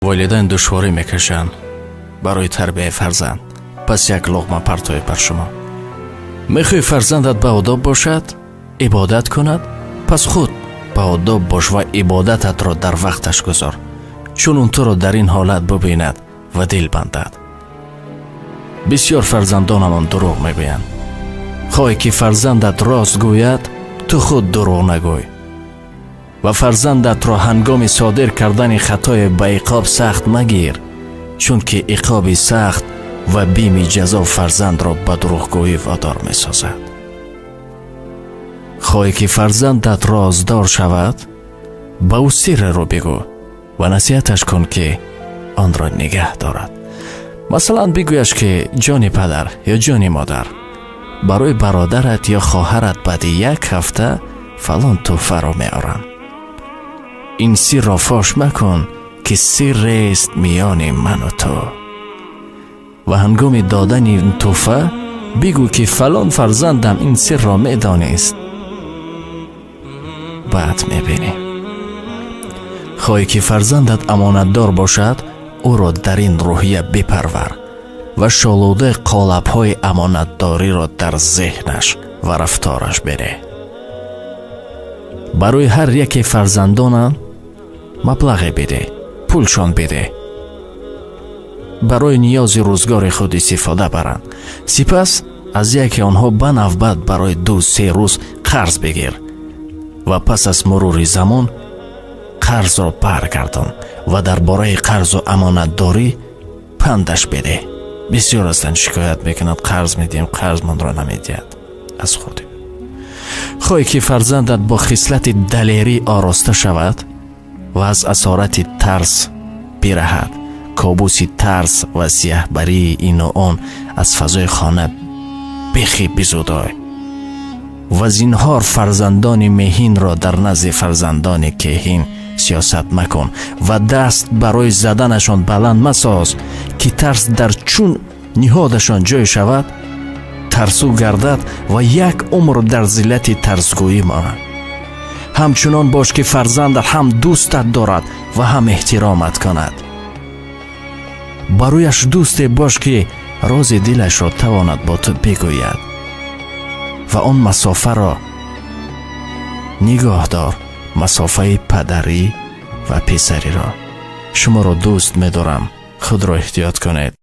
Волидайн душворӣ мекашанд барои тарбияи фарзанд. Пас як луқма партоед бар шумо. Мехоҳӣ фарзандат ба одоб бошад, ибодат кунад, пас худ ба одоб бош ва ибодататро дар вақташ гузор, чунон туро дар ин ҳолат бубинад ва дил бандад. Бисёр фарзандонамон дурӯғ мегӯянд. Хоҳӣ ки фарзандат рост гӯяд, ту худ дурӯғ нагӯй ва фарзандатро ҳангоми содир кардани хатое ба иқоб сахт магир, чунки иқоби сахт ва бими ҷазо фарзандро ба дурӯғгӯӣ водор месозад. Хоҳӣ ки фарзандат роздор шавад, ба ӯ сирреро бигӯ ва насиҳаташ кун, ки онро нигаҳ дорад. Масалан, бигӯяш, ки ҷони падар ё ҷони модар, барои бародарат ё хоҳарат баъди як ҳафта фалон тӯҳфаро меорам. Ин сирро фош макун, ки сиррест миёни ману ту. Ва ҳангоми додани ин тӯҳфа бигӯ, ки фалон фарзандам ин сирро медонист. Баъд мебинӣ. Хоҳӣ ки фарзандат амонатдор бошад, ӯро дар ин рӯҳия бипарвар ва шолудаи қолабҳои амонатдориро дар зеҳнаш ва рафтораш береҳ. Барои ҳар яке фарзандонам маблағе бидеҳ, пулшон бидеҳ, барои ниёзи рӯзгори худ истифода баранд. Сипас аз яке онҳо ба навбат барои 2-3 рӯз қарз бигир ва пас аз мурури замон қарзро баргардон ва дар бораи қарзу амонатдорӣ пандаш бидеҳ. Бисёр ҳастанд, шикоят мекунанд: қарз медиҳем, қарзмонро намедиҳад аз худ. Хоҳӣ ки фарзандат бо хислати далерӣ ороста шавад ва аз асорати тарс бираҳад, кобуси тарс ва сиёҳбарии ину он аз фазои хона бехи бизудой ва зинҳор фарзандони меҳинро дар назди фарзандони кеҳин сиёсат макун ва даст барои заданашон баланд масоз, ки тарс дар чун ниҳодашон ҷой шавад, тарсу гардад ва як умр дар зиллати тарсгӯӣ монад. Ҳамчунон бош, ки фарзандат ҳам дӯстат дорад ва ҳам эҳтиромат кунад. Барояш дӯсте бош, ки рози дилашро тавонад бо ту бигӯяд ва он масофаро нигоҳ дор, масофаи падарӣ ва писариро. Шуморо дӯст медорам, худро эҳтиёт кунед.